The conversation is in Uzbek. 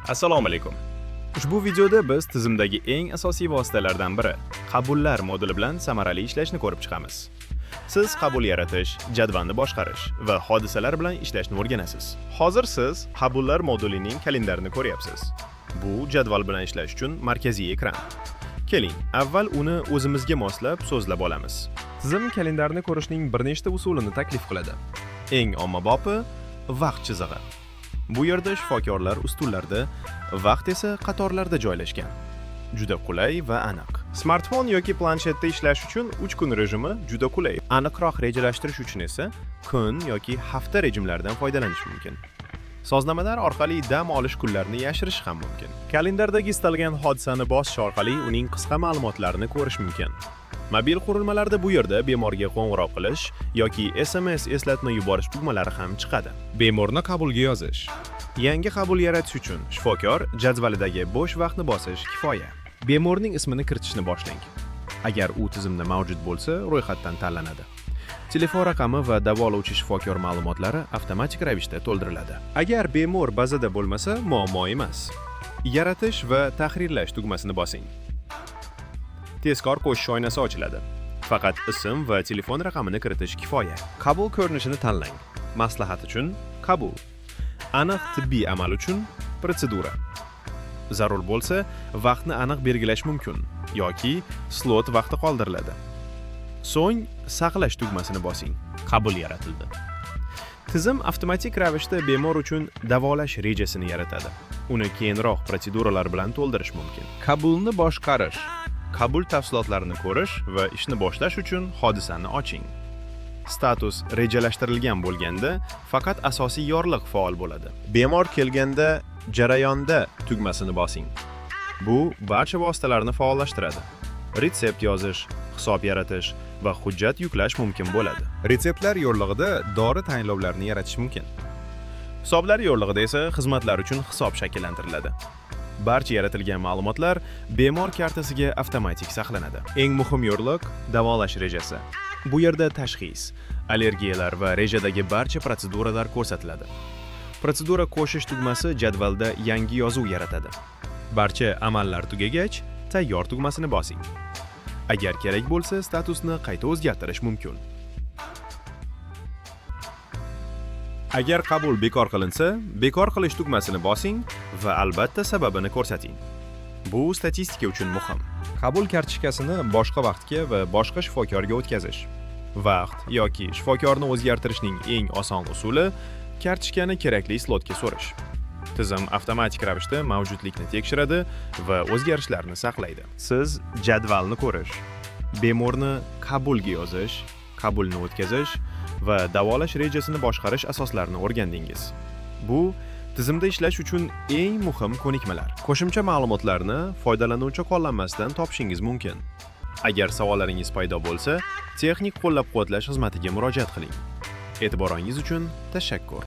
Assalomu alaykum. Ushbu videoda biz tizimdagi eng asosiy vositalardan biri qabullar moduli bilan samarali ishlashni ko'rib chiqamiz. Siz qabul yaratish, jadvalni boshqarish va hodisalar bilan ishlashni o'rganasiz. Hozir siz qabullar modulining kalendarini ko'ryapsiz. Bu jadval bilan ishlash uchun markaziy ekran. Keling, avval uni o'zimizga moslab so'zlab olamiz. Tizim kalendarni ko'rishning bir nechta usulini taklif qiladi. Eng ommabopi vaqt chizig'i. Bu yerda shifokorlar ustunlarda, vaqt esa qatorlarda joylashgan. Juda qulay va aniq. Smartfon yoki planshetda ishlash uchun 3 kun rejimi juda qulay. Aniqroq rejalashtirish uchun esa kun yoki hafta rejimlaridan foydalanish mumkin. Sozlamalar orqali dam olish kunlarini yashirish ham mumkin. Kalendardagi istalgan hodisani bosish orqali uning qisqa ma'lumotlarini ko'rish mumkin. Mobil qurilmalarda bu yerda bemorga qo'ng'iroq qilish yoki SMS eslatma yuborish tugmalari ham chiqadi. Bemorni qabulga yozish. Yangi qabul yaratish uchun shifokor jadvalidagi bo'sh vaqtni bosish kifoya. Bemorning ismini kiritishni boshlang. Agar u tizimda mavjud bo'lsa, ro'yxatdan tanlanadi. Telefon raqami va davolovchi shifokor ma'lumotlari avtomatik ravishda to'ldiriladi. Agar bemor bazada bo'lmasa, muammo emas. Yaratish va tahrirlash tugmasini bosing. Tezkor qo'shish oynasi ochiladi. Faqat ism va telefon raqamini kiritish kifoya. Qabul ko'rinishini tanlang. Maslahat uchun qabul. Aniq tibbiy amal uchun protsedura. Zarur bo'lsa, vaqtni aniq belgilash mumkin yoki slot vaqti qoldiriladi. So'ng saqlash tugmasini bosing. Qabul yaratildi. Tizim avtomatik ravishda bemor uchun davolash rejasini yaratadi. Uni keyinroq protseduralar bilan to'ldirish mumkin. Qabulni boshqarish. Qabul tafsilotlarini ko'rish va ishni boshlash uchun hodisani oching. Status rejalashtirilgan bo'lganda faqat asosiy yorliq faol bo'ladi. Bemor kelganda jarayonda tugmasini bosing. Bu barcha vositalarni faollashtiradi. Retsept yozish, hisob yaratish va hujjat yuklash mumkin bo'ladi. Retseptlar yorlig'ida dori tayinlovlarini yaratish mumkin. Hisoblar yorlig'ida esa xizmatlar uchun hisob shakllantiriladi. Barcha yaratilgan ma'lumotlar bemor kartasiga avtomatik saqlanadi. Eng muhim yorliq davolash rejasi. Bu yerda tashxis, allergiyalar va rejadagi barcha protseduralar ko'rsatiladi. Protsedura qo'shish tugmasi jadvalda yangi yozuv yaratadi. Barcha amallar tugagach, tayyor tugmasini bosing. Agar kerak bo'lsa, statusni qayta o'zgartirish mumkin. Agar qabul bekor qilinsa, bekor qilish tugmasini bosing va albatta sababini ko'rsating. Bu statistika uchun muhim. Qabul kartochkasini boshqa vaqtga va boshqa shifokorga o'tkazish. Vaqt yoki shifokorni o'zgartirishning eng oson usuli kartochkani kerakli slotga so'rash. Tizim avtomatik ravishda mavjudlikni tekshiradi va o'zgarishlarni saqlaydi. Siz jadvalni ko'rish, bemorni qabulga yozish, qabulni o'tkazish va davolash rejasini boshqarish asoslarini o'rgandingiz. Bu tizimda ishlash uchun eng muhim ko'nikmalar. Qo'shimcha ma'lumotlarni foydalanuvchi qo'llanmasidan topishingiz mumkin. Agar savollaringiz paydo bo'lsa, texnik qo'llab-quvvatlash xizmatiga murojaat qiling. E'tiboringiz uchun tashakkur.